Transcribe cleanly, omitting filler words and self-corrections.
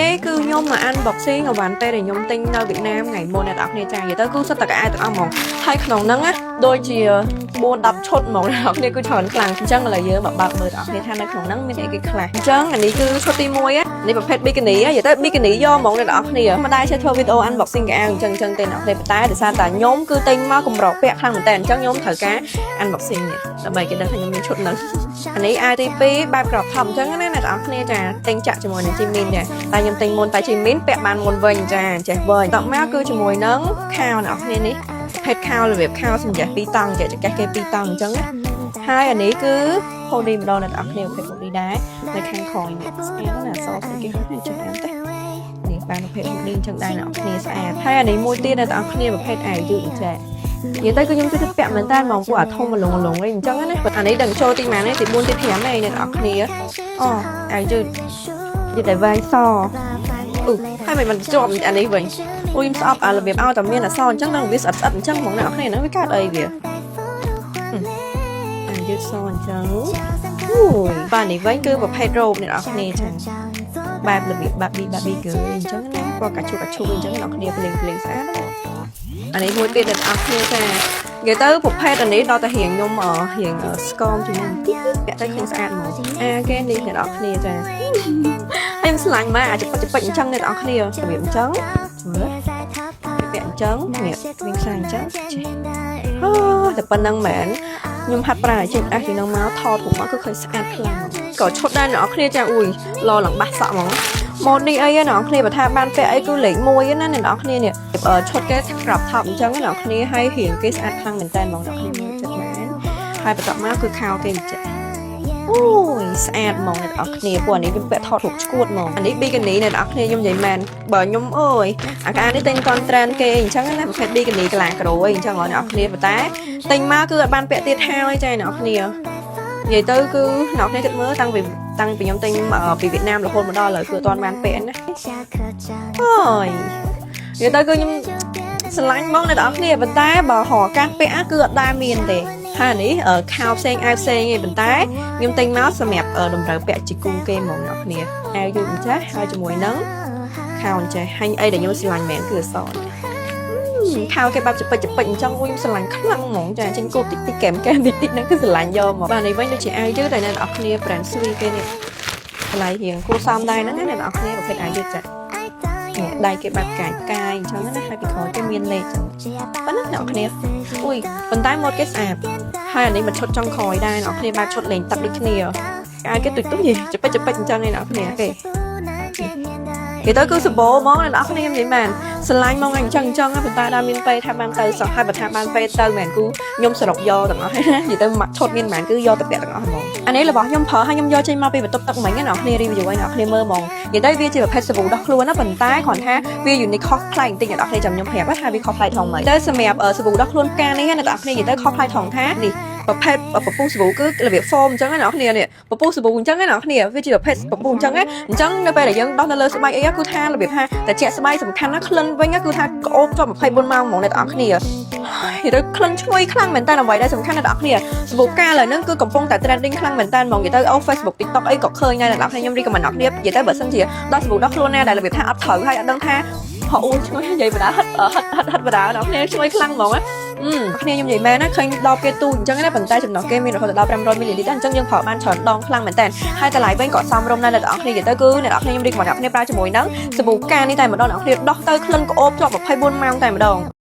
នេះគឺខ្ញុំមក unboxing អីវ៉ាន់ពេលដែលខ្ញុំទិញនៅវៀតណាមថ្ងៃមុនអ្នកនរគ្នាចានិយាយទៅគឺសុទ្ធតែខោអាវទាំងអស់ហ្មងហើយក្នុងហ្នឹងណាដូចជា4 10ឈុតហ្មងអ្នកនរគ្នាគឺច្រើនខ្លាំងអញ្ចឹងឥឡូវយើងមកបើកមើលអ្នកនរគ្នាថានៅក្នុងហ្នឹងមានអីគេខ្លះអញ្ចឹងអានេះគឺឈុតទី1នេះប្រភេទ bikini និយាយទៅ bikini យកហ្មងអ្នកនរគ្នាមិនដែរចេះធ្វើវីដេអូ unboxing ខោអាវអញ្ចឹងអញ្ចឹងទេអ្នកនរគ្នាប៉ុន្តែដោយសារតែខ្ញុំគឺទិញមកកម្រពាក់ខ្លាំងមែនតើអញ្ចឹងខ្ញុំត្រូវការ unboxing នេះដើម្បីគេដឹងថាខ្ញុំមានឈុតហ្នឹងអានេះអាវទី2បែប crop top អញ្ចឹងណាអ្នកនរគ្នាចាទិញចាក់ជាមួយនឹង Jimin ចាតែខ្ញុំទិញមុនតែ Jimin ពាក់បានមុនវិញចាចេះវិញតមកគឺជាមួយនឹងខោអ្នកនរគ្នានេះប្រភេទខោរបៀបខោសំចេះពីរតង់ចេះចកេះគេពីរតង់អញ្ចឹងណាហើយអានេះគឺ hoodie ម្ដងអ្នកនរគ្នាប្រភេទ hoodie ដែរនៅខាងក្រោយនេះស្អាតណាស់អសស្អីគេហៅចេះអានទេនេះបានប្រភេទ hoodie អញ្ចឹងដែរអ្នកនរគ្នាស្អាតហើយអានេះមួយទៀតអ្នកនរគ្នាប្រភេទអាវយឺតអញ្ចឹងនិយាយទៅគឺខ្ញុំចូលចិត្តពាក់មែនតើហ្មងពួកអាធំមលងលងអីអញ្ចឹងណាអានេះដឹងចូលទីម៉ានទេទី4ទី5ឯងអ្នកនរគ្នាអូអាវយឺតយឺតតែវែងសអឺហើយមិនជាប់អានេះវិញអូខ្ញុំស្អប់អារបៀបឲ្យតែមានអក្សរអញ្ចឹងនឹងវាស្អិតស្អិតអញ្ចឹងហ្មងអ្នកនរគ្នាហ្នឹងវាកើតអីវាអាយឺតសអញ្ចឹងអូយបាទនេះវិញគឺប្រភេទរ៉ូបអ្នកនរគ្នាចឹងបែបរបៀប Barbie Barbie គឺអញ្ចឹងណាពណ៌កាឈូកាឈូអញ្ចឹងអ្នកនរគ្នាភ្លេងភ្លេងស្អាតណាអានេះមួយទៀតអ្នកនរគ្នាចានិយាយទៅប្រភេទអានេះដល់តែរៀងខ្ញុំរៀងស្គមជាងនេះបន្តិចពាក់ទៅឃើញស្អាតហ្មងអាគេនេះអ្នកនរគ្នាចាហើយខ្ញុំឆ្លាញ់មកអាចចពិចចពិចអញ្ចឹងអ្នកនរគ្នារបៀបអញ្ចឹងមើលពាក់អញ្ចឹងនេះមានខ្សែអញ្ចឹងចេះអូតែប៉ុណ្្នឹងមែនខ្ញុំហាត់ប្រាណជិះអះជាងនឹងមកថតរូបមកគឺឃើញស្អាតខ្លាំងក៏ឈុតដែរអ្នកនរគ្នាចាអ៊ុយឡឡើងបាសសក់ហ្មងម៉ូតនេះអីណាអ្នកនរគ្នាបើថាបានពាក់អីគឺលេខ1ណាអ្នកនរគ្នានេះឈុតគេ crop top អញ្ចឹងអ្នកនរគ្នាហើយរៀងគេស្អាតខ្លាំងមែនតើហ្មងអ្នកនរគ្នាមើលចិត្តមែនហើយបន្ទាប់មកគឺខោគេអញ្ចឹងអូយស្អាតហ្មងអ្នកនរគ្នាពួកអានេះខ្ញុំពាក់ថតរូបឈួតហ្មងអានេះ bikini អ្នកនរគ្នាខ្ញុំនិយាយមែនបើខ្ញុំអើយអាកានេះទិញកន trend គេអញ្ចឹងណាប្រភេទ bikini កន្លាក្រូអីអញ្ចឹងអ្នកនរគ្នាប៉ុន្តែទិញមកគឺអត់បានពាក់ទៀតហើយចាអ្នកនរគ្នានិយាយទៅគឺអ្នកនរគ្នាគិតមើលតាំងពីខ្ញុំទិញពីវៀតណាមរហូតមកដល់ឥឡូវគឺអត់ទាន់បានពាក់ណាអូយនិយាយទៅគឺខ្ញុំស្រឡាញ់ហ្មងអ្នកនរគ្នាប៉ុន្តែបើរកឱកាសពាក់គឺអត់ដែលមានទេហើយនេះខោផ្សេងអាវផ្សេងឯងប៉ុន្តែខ្ញុំទិញមកសម្រាប់តម្រូវពាក់ជាគូគេហ្មងអ្នកគ្នាអាវយឺតអញ្ចេះហើយជាមួយនឹងខោអញ្ចេះហើយអីដែលខ្ញុំស្រឡាញ់មែនគឺអសខោគេបែបចពិចចពិចអញ្ចឹងអូយខ្ញុំស្រឡាញ់ខ្លាំងហ្មងចាចេញគោបតិចតិចកែមកែមតិចតិចហ្នឹងគឺស្រឡាញ់យកមកបាទនេះវិញដូចជាអាវយឺតតែអ្នកនរគ្នា brand ស្វីគេនេះតម្លៃរៀងគួរសមដែរហ្នឹងណាអ្នកនរគ្នាប្រភេទអាវយឺតចានេះដៃគេបែបកាយកាយអញ្ចឹងណាហើយពីក្រោយគេមានលេខអញ្ចឹងប៉ុណ្ណាអ្នកនរគ្នាអុយប៉ុន្តែម៉ូតគេស្អាតហើយអានេះមកឈុតចុងក្រោយដែរអ្នកនរគ្នាបែបឈុតលេងទឹកដូចគ្នាអាវគេទុយទុយចពិចចពិចអញ្ចឹងឯអ្នកនរគ្នាគេនិយាយទៅគឺសបោហ្មងអ្នកនរគ្នាខ្ញុំនិយាយមែនស្រឡាញ់ហ្មងអញ្ចឹងអញ្ចឹងប៉ុន្តែដល់មានពេលថាបានទៅសោះហើយបើថាបានពេលទៅមែនគូខ្ញុំសរុបយកទាំងអស់ណានិយាយទៅមួយឈុតមានប៉ុន្មានគឺយកទៅពាក់ទាំងអស់ហ្មងអានេះរបស់ខ្ញុំប្រើហើយខ្ញុំយកចេញមកពីបន្ទប់ទឹកមិញណាអ្នកនរគ្នា review ឲ្យអ្នកនរគ្នាមើលហ្មងនិយាយទៅវាជាប្រភេទសាប៊ូដោះខ្លួនណាប៉ុន្តែគ្រាន់ថាវា unique ខុសប្លែកបន្តិចអ្នកនរគ្នាចាំខ្ញុំប្រាប់ថាវាខុសប្លែកថងម៉េចទៅសម្រាប់សាប៊ូដោះខ្លួនផ្កានេះណាអ្នកនរគ្នានិយាយទៅខុសប្លែកថងថានេះប្រភេទពពុះសាប៊ូគឺរបៀប foam អញ្ចឹងណាអ្នកនរគ្នានេះពពុះសាប៊ូអញ្ចឹងណាអ្នកនរគ្នាវាជាប្រភេទពពុះអញ្ចឹងណាអញ្ចឹងនៅពេលដែលយើងដោះនៅលើស្បែកអីគឺថារបៀបថាតែជាក់ស្បែកសំខាន់ណាក្លិនវិញគឺថាក្អូបជាប់24ម៉ោងហ្មងអ្នកនរគ្នានិយាយទៅក្លិនឈ្ងុយខ្លាំងមែនតើអ្វីដែលសំខាន់អ្នកនរគ្នាសាប៊ូកាឥឡូវហ្នឹងគឺកំពុងតែ trending ខ្លាំងមែនតើហ្មងនិយាយទៅអូ Facebook TikTok អីក៏ឃើញដែរអ្នកនរគ្នាខ្ញុំ recommend អ្នកនរគ្នានិយាយទៅបើសិនជាដោះសាប៊ូដោះខ្លួនណាដែលរបៀបថាអត់ត្រូវហើយអត់ដឹងថាហអូឈ្ងុយនិយាយបដាហិតហិតហិតហិតបដាអ្នកនរគ្នាឈ្ងុយខ្លាំងហ្មងណាអឺគ្នាខ្ញុំនិយាយមែនណាឃើញដល់គេទូអញ្ចឹងណាប៉ុន្តែចំណុះគេមានរហូតដល់500មីលីលីត្រអញ្ចឹងយើងប្រើបានច្រើនដងខ្លាំងមែនតើហើយតម្លៃវិញក៏សមរម្យដែរអ្នកនរគ្នានិយាយទៅគឺអ្នកនរគ្នាខ្ញុំ recommend អ្នកនរគ្នាប្រើជាមួយនឹងសាប៊ូកានេះតែម្ដងអ្នកនរគ្នាដោះទៅក្លិនក្អូបជាប់24ម៉ោងតែម្ដង។